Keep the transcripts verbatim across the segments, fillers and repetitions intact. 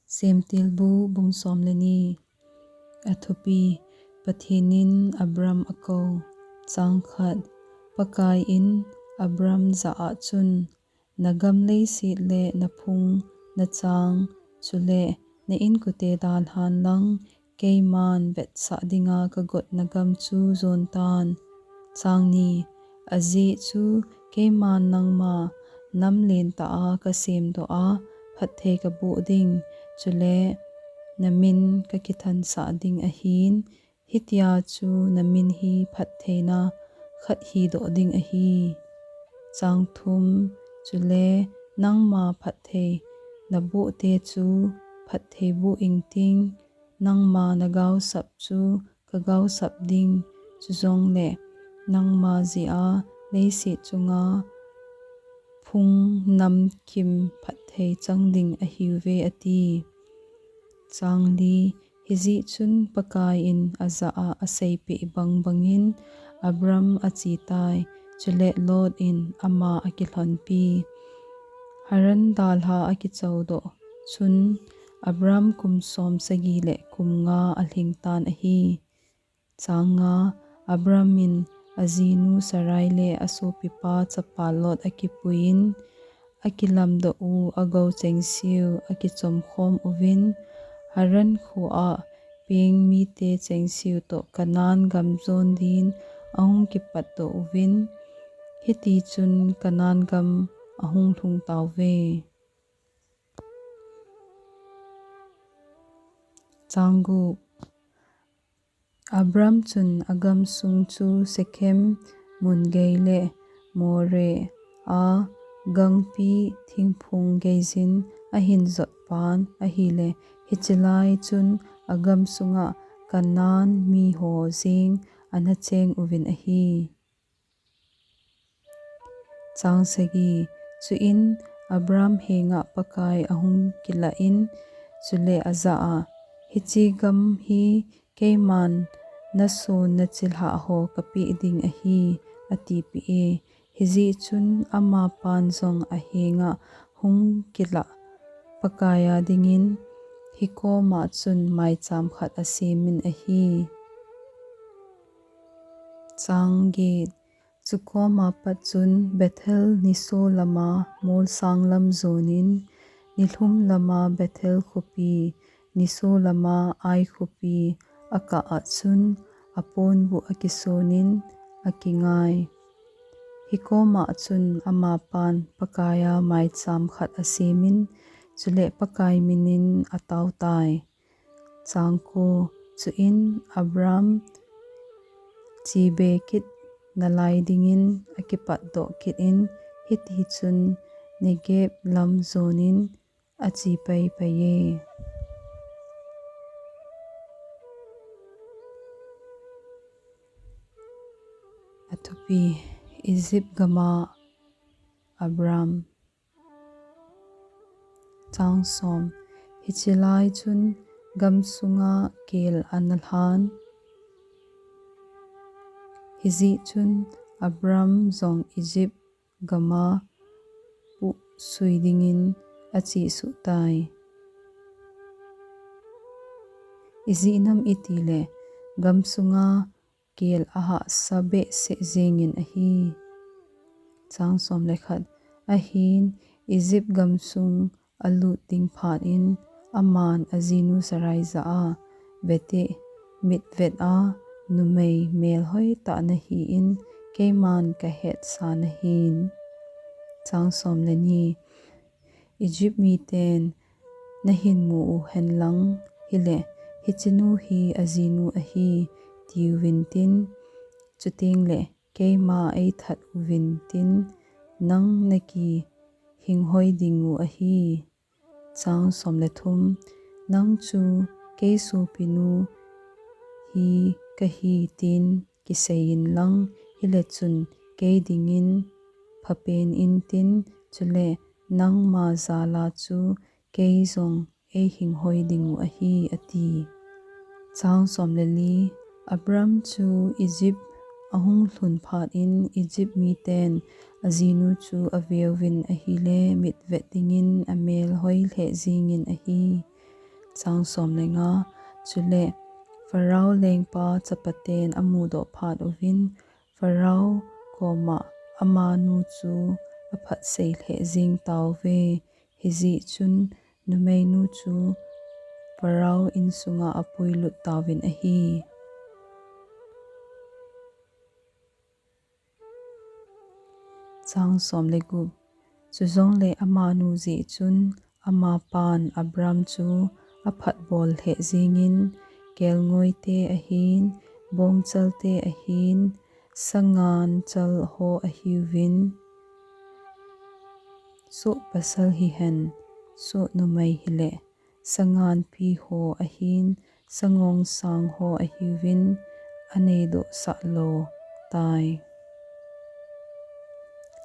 Semtilbu bung som le ni. A thupi: Pathen in Abram a ko. Chang khat. Pakai in Abram jah a chun, "Na gam leiset le na phung, na chang, chule na inkote dalhan lang, keiman vetsah dinga ka gotna gam chu jon tan. Chang ni. Ajeh chu keiman nangma nam lentah a ka semdoh a, phatthei ka boh ding, chule na min ka kithansah ding ahin, hitia chu na min hi phattheina khat hidoh ding ahi. Chang thum. Chule nangma phatthei na bohte chu phatthei boh ingting, nangma na gaosap chu ka gaosap ding, chujongle nangma jeh a leiset chunga phung namkim phatthei chang ding ahiuve," ati. Chang li. Hijeh chun Pakai in ajah a aseipeh bang bangin Abram achetai, chule Lot in ama akilhonpi. Haran dalha akichoudoh chun Abram kum som sagi le kum nga alhing tan ahi. Chang nga. Abram in ajinu Sarai le asopipa chapa Lot akipuiyin, akilamdoh u agou chengseu akichomkhom uvin, Haran khoa peng mite chengseu toh Canaan gam jon din ahung kipatdoh uvin, hitichun Canaan gam ahung lhung tauve. Chang gup. Abram chun agamsung chu Shechem mun gei le Moreh a gangpi thingphung geijin ahin jotpan ahile, hiche lai chun agamsunga Canaan miho jeng ana cheng uvin ahi. Chang sagi. Chuin Abram henga Pakai ahung kilah in, chule ajah a, "Hiche gam hi keiman nason nachilhah ho kapeh ding ahi," atipeh e. Hijeh chun amapan jong ahenga hung kilah Pakai a dingin hikoma chun maicham khat asemin ahi. Chang get. Chukoma pat chun Bethel niso lama molsang lam jonin, nilhum lama Bethel khopi, niso lama Ai khopi akah a chun aponbuh akisonin akingai. Hikoma chun amapan Pakai a maicham khat asemin, chule Pakai minin ataotai. Chang ko. Chuin Abram chebe kit nalai dingin akipatdoh kit in, hitichun Negeb lam jonin ache paipai e. A thupi: Egypt gama Abram. Chang som. Hiche lai chun gamsunga kel ana lhan. Hijeh chun Abram jong Egypt gama puhsui dingin achesuh tai. Ijeh inem itile gamsunga kel ahahsa behseh jengin ahi. Chang som le khat. Ahin Egypt gamsung alut ding phat in aman ajinu Sarai jah a, "Vete, mitvet a numei melhoi tah nahin, keiman kahetsa nahin." Chang som le ni. Egypt miten nahin mu u henlang, hile, "Hichenu hi ajinu ahi," tiuvin tin, chutengle keima eithat uvin tin, nang nakihinghoi dingu ahi. Chang som le thum. Nang chu kei sopinu hi kahi tin kiseiyin lang, hile chun kei dingin phapen intin, chule nangma jala chu kei jong eihinghoi dingu ahi, ati. Chang som le li. Abram chu Egypt ahung lhun phat in Egypt miten ajinu chu aveuvin ahile mitvet dingin amelhoi lheh jingin ahi. Chang som le nga. Chule Pharaoh lengpa chapaten amudoh phat uvin, Pharaoh koma amanu chu aphatsei lheh jing tauve. Hijeh chun numeinu chu Pharaoh insunga apuilut tauvin ahi. Chang som le gup. Chujongle amanu jeh chun amapan Abram chu aphatbol lheh jingin, kelngoite ahin, bongchalte ahin, sangan chal ho ahiuvin, soh pasal hihen, soh numei hile, sanganpi ho ahin, sangong sang ho ahiuvin, aneidohsah lou tai.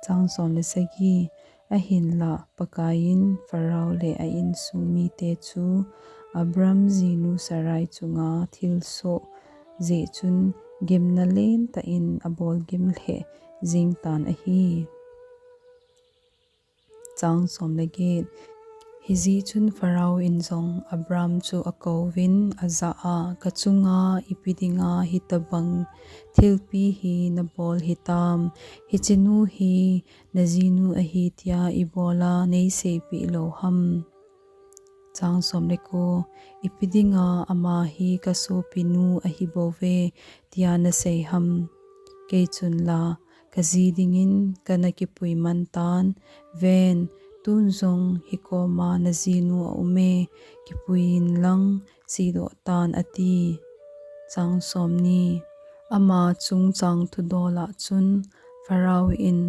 Chang som le sagi. Ahinla Pakaiyin Pharaoh le a insung mite chu Abram jinu Sarai chunga thilsoh jeh chun gimna lentah in abolgim lheh jingtan ahi. Chang som le get. Hijeh chun Pharaoh in jong Abram chu akouvin ajah a, kachunga ipi dinga hitobang thilpi hi nabol hitam? Hichenu hi najinu ahi tia ibola neiseipeh lou ham? Chang som le ko. Ipi dinga ama hi kasopinu ahibouve tia nasei ham? Kei chunla kaji dingin kana kipui mantan. Ven, tun jong hikoma najinu aume, kipuiyin lang chedoh tan, ati. Chang som ni. Ama chungchang thudol a chun Pharaoh in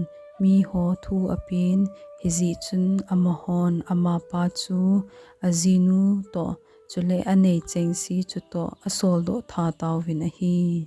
miho thu apen, hijeh chun amahon amapa chu ajinu toh chule anei chengse chutoh asoldoh tha tauvin ahi.